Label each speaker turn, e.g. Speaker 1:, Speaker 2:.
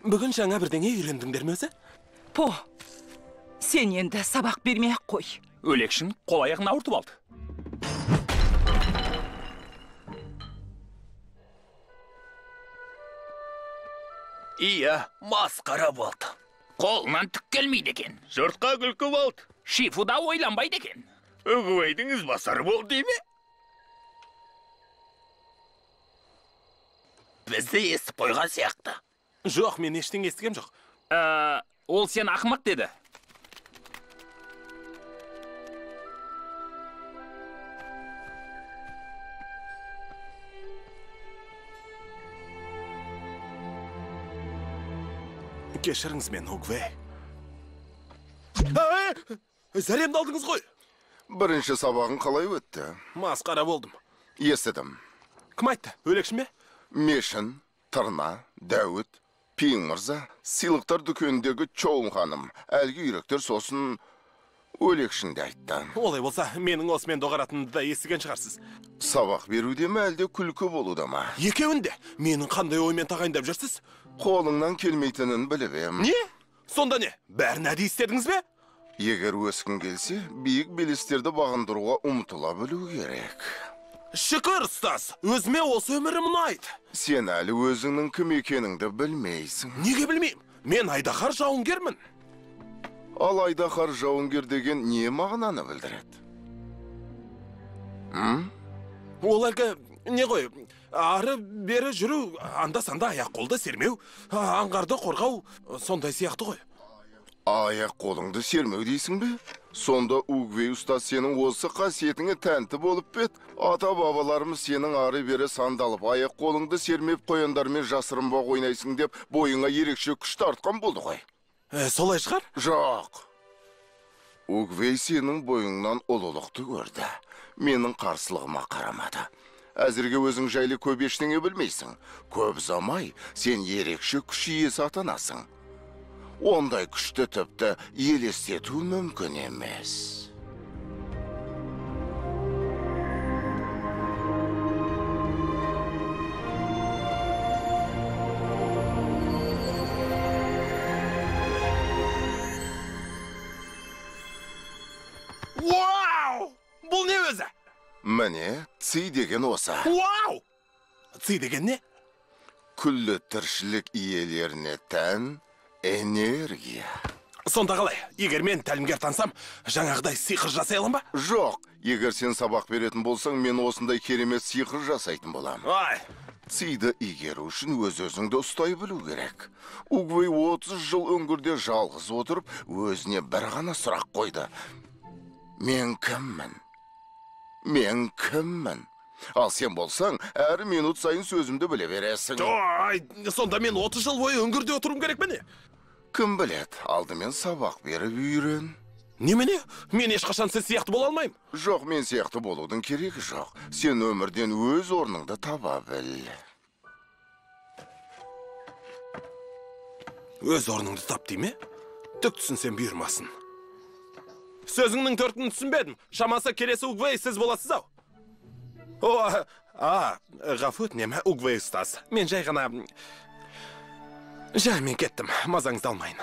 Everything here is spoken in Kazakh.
Speaker 1: Бүгін жаңа бірдеңе үйрендіңдер ме өзі?
Speaker 2: По, сен енді сабақ бермей-ақ қой.
Speaker 3: Өлекшін қол аяғын ауыртып алды.
Speaker 4: Иә, масқара болды.
Speaker 3: Қолынан түк келмейді екен.
Speaker 4: Жұртқа күлкі болды.
Speaker 3: Шифуда ойланбайды екен.
Speaker 4: Үгібайдың ізбасары болды дей ме? Бізді естіп қойған сияқты.
Speaker 1: Жоқ, мен ештеңе естігем жоқ.
Speaker 3: Ол сен ақымақ деді.
Speaker 1: Кешіріңіз мен, Угвей. Зәремді алдыңыз ғой.
Speaker 5: Бірінші сабағың қалай өтті?
Speaker 1: Масқара болдым.
Speaker 5: Естідім.
Speaker 1: Кім айтты? Өлекшін бе?
Speaker 5: Мешін, Тырна, Дәуіт, Пиң мырза, сыйлықтар дүкеніндегі Чоун ханым, әлгі үйректер, сосын Өлекшін де айтты.
Speaker 1: Олай болса, менің осымен доғаратынымды да естіген шығарсыз.
Speaker 5: Сабақ беруде ме, әлде күлкі болуда ма?
Speaker 1: Екеуін де. Менің қандай оймен тағайындап жүрсіз?
Speaker 5: Қолыңнан келмейтінін біліп ем.
Speaker 1: Не? Сонда не? Бәрін әдейі істедіңіз бе?
Speaker 5: Егер өскің келсе, биік белестерді бағындыруға ұмтыла білу керек.
Speaker 1: Шүкір, ұстаз, өзіме осы өмірім ұнайды.
Speaker 5: Сен әлі өзіңнің кім екеніңді білмейсің.
Speaker 1: Неге білмеймін? Мен айдаһар жауынгермін.
Speaker 5: Ал айдаһар жауынгер деген не мағынаны білдіреді?
Speaker 1: Ол әлгі не ғой, ары бері жүру, анда-санда аяқ қолды сермеу, аңғарды қорғау, сондай сияқты ғой.
Speaker 5: Аяқ қолыңды сермеу дейсің бе? Сонда Угвей ұстаз сенің осы қасиетіңе тәнті болып бет. Ата-бабаларымыз сенің ары-бері сандалып, аяқ қолыңды сермеп қояндармен жасырынбақ ойнайсың деп бойыңа ерекше күш тартқан болды ғой.
Speaker 1: Солай шығар?
Speaker 5: Жоқ. Угвей сенің бойыңнан ұлылықты көрді. Менің қарсылығыма қарамады. Әзірге өзің жайлы көп ештеңе білмейсің. Көп ұзамай сен ерекше күш иесі атанасың. Ондай күшті тіпті елестету мүмкін емес.
Speaker 1: Вау! Бұл не өзі?
Speaker 5: Міне, ци деген осы.
Speaker 1: Вау! Ци деген не?
Speaker 5: Күллі тіршілік иелеріне тән энергия.
Speaker 1: Сонда қалай? Егер мен тәлімгер тансам, жаңағыдай сиқыр жасай алам ба?
Speaker 5: Жоқ. Егер сен сабақ беретін болсаң, мен осындай керемет сиқыр жасайтын болам.
Speaker 1: Ай!
Speaker 5: Циді игеру үшін өз-өзіңді ұстай білу керек. Угвей 30 жыл үңгірде жалғыз отырып, өзіне бір ғана сұрақ қойды. Мен кіммін? Мен кіммін? Ал сен болсаң, әр минут сайын сөзімді біле бересің.
Speaker 1: Ой, сонда мен 30 жыл бойы үңгірде отыруым керек пе не?
Speaker 5: Кім біледі, алдымен сабақ беріп үйрен.
Speaker 1: Немене? Мен ешқашан сіз сияқты бола алмаймын.
Speaker 5: Жоқ, мен сияқты болудың керегі жоқ. Сен өмірден өз орныңды таба біл.
Speaker 1: Өз орныңды тап дей ме? Түк түсінсем бұйырмасын. Сөзіңнің төртін түсінбедім. Шамасы келесі Угвей сіз боласыз ау. О, ғафу өтінемін, Угвей ұстаз. Мен жай ғана... Жа, мен кеттім. Мазаңызды алмайын.